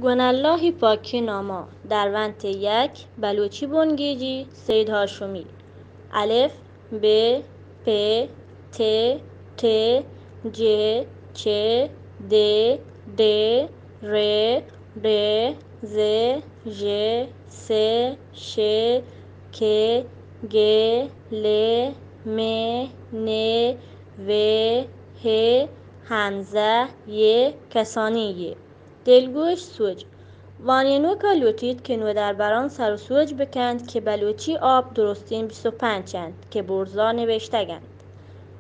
گون اللہی پاکیں ناما۔ درونت یک، بلوچی بنگیجی، سید ہاشمی۔ الف، ب، پ، ت، ٹ، ج، چ، د، ڈ، ر، ڑ، ز، ژ، س، ش، ک، گ، ل، م، ن، و، ہ، ہمزہ، ی، کسانی ی۔ دلگوش سوج۔ وانینوکا لوٹیت کہ نودربران سر و سوج بکنت کہ بلوچی آب درستین بیست و پنچ انت کہ برزا نوشتگ انت۔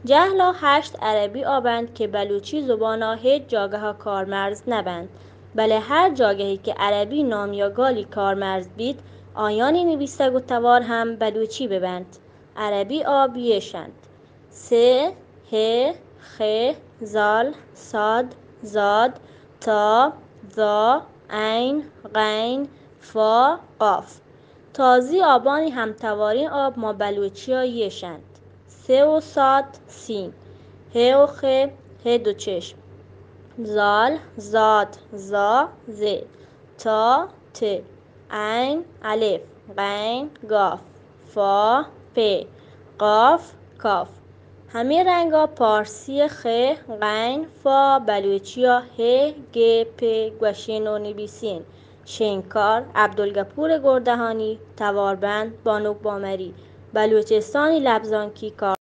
جہلا ہشت عربی آب انت کہ بلوچی زبانا ہچ جاگہا کارمرز نبنت، بلے ہر جاگہی کہ عربی نام یا گالی کارمرز بیت، آیانی نویسگ و توار ہم بلوچی ببنت۔ عربی آب یش انت: س، ح، خ، ذال، صاد، ضاد، طا، ظا، عین، غین، فا، قاف۔ تازی آبانی ہمتواریں آب ما بلوچیا یش انت: س و صاد، سین، ح و خ، ہ دو چشم، ذال، ضاد، ظا، ظ، طا، ط، عین، الف، غین، گاف، فا، پ، قاف، کاف۔ ہمے رنگا پارسی خ، غین، فا، بلوچیا ہ، گ، پ گوشین و نبیسین۔ شینکار عبدالغفور گردہانی، تواربند بانک بامری۔ بلوچستانی لبزانکی کار